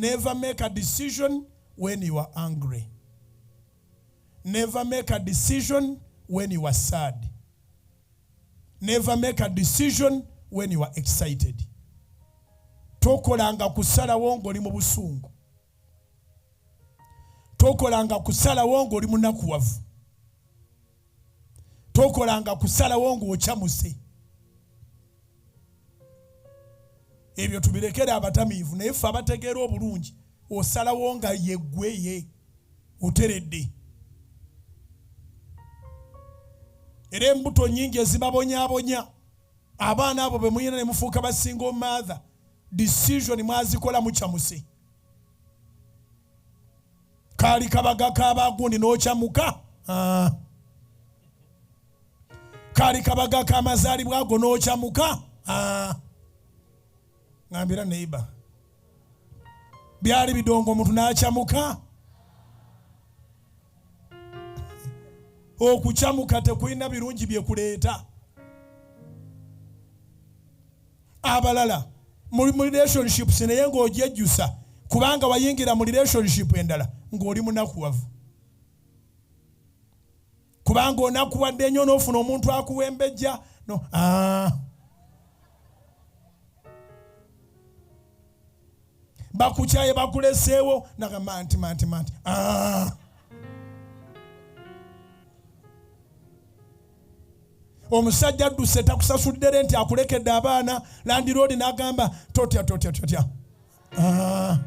Never make a decision when you are angry. Never make a decision when you are sad. Never make a decision when you are excited. Tokolanga kusalawo ng'oli mu busungu. Tokolanga kusalawo ng'oli munakuwavu. Tokolanga kusalawo ng'okyamuse. Ebyo tubirekere abatamiivu, naye ffe abategeera obulungi osalawo nga yeggwe ye oteredde. Era embuto nnyingi ezibabonyaabonya abaana abo be muyina ne mufuuka ba single mother, decision mwazikola mukyamuse. Kaali kabaga k'abagundi n'okyamuka. Ah. Kaali kabaga k'amazaalibwa ago n'okyamuka. Ah. Ngambira neighbor, byali bidongo omuntu n'akyamuka. Okukyamuka tekulina birungi bye kuleeta. Abalala muli mu relationships naye ng'ogyejjusa kubanga wayingira mu relationship endala ng'oli munakuwavu, kubanga onakuwadde nnyo n'ofuna omuntu akuwembejja no. Ah. Bakukyaye bakuleseewo nagamba nti manti manti. Ah. Omusajja adduse takusasudde renti, akulekedde abaana, landiroodi n'agamba totya totya totya. Ah.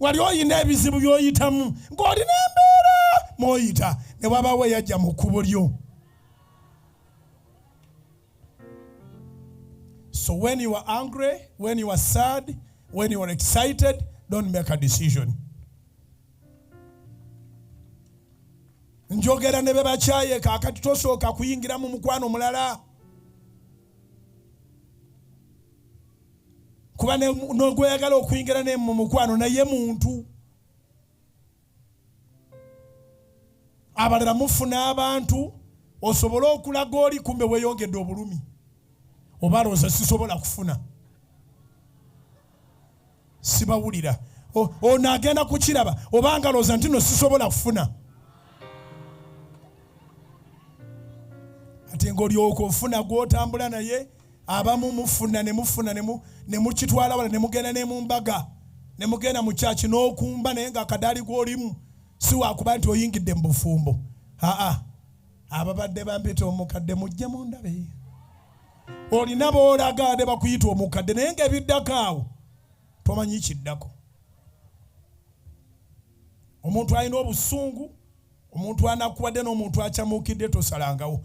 Wali oyina ebizibu by'oyitamu ng'olina embeera mw'oyita ne wabaawo eyajja mu kkubo lyo. So when you are angry, when you are sad, when you are excited, don't make a decision. Njogera ne be bakyaye kaakati, tosooka kuyingira mu mukwano mulala, kuba n'ogweyagala okuyingira ne mu mukwano naye muntu. Abalala mufuna abantu osobole okulaga oli kumbe weeyongedde obulumi, oba alowooza sisobola kufuna, sibawulira. Ono agenda kukiraba obanga alowooza nti no sisobola kufuna, ate ng'olyoka ofuna gw'otambula naye. Abamu mufuna ne mufuna ne mukitwala wala ne mugenda ne mu mbaga ne mugenda mu kyaki n'okumba, naye ng'akadaali g'olimu si wakuba nti oyingidde mu bufumbo. Aa, ababadde bampita omukadde, mujje mundabe. Olina b'olaga ne bakuyita omukadde, naye ng'ebiddako awo tomanyi kiddako. Omuntu alina obusungu, omuntu anakuwadde n'omuntu akyamuukidde, tosalangawo.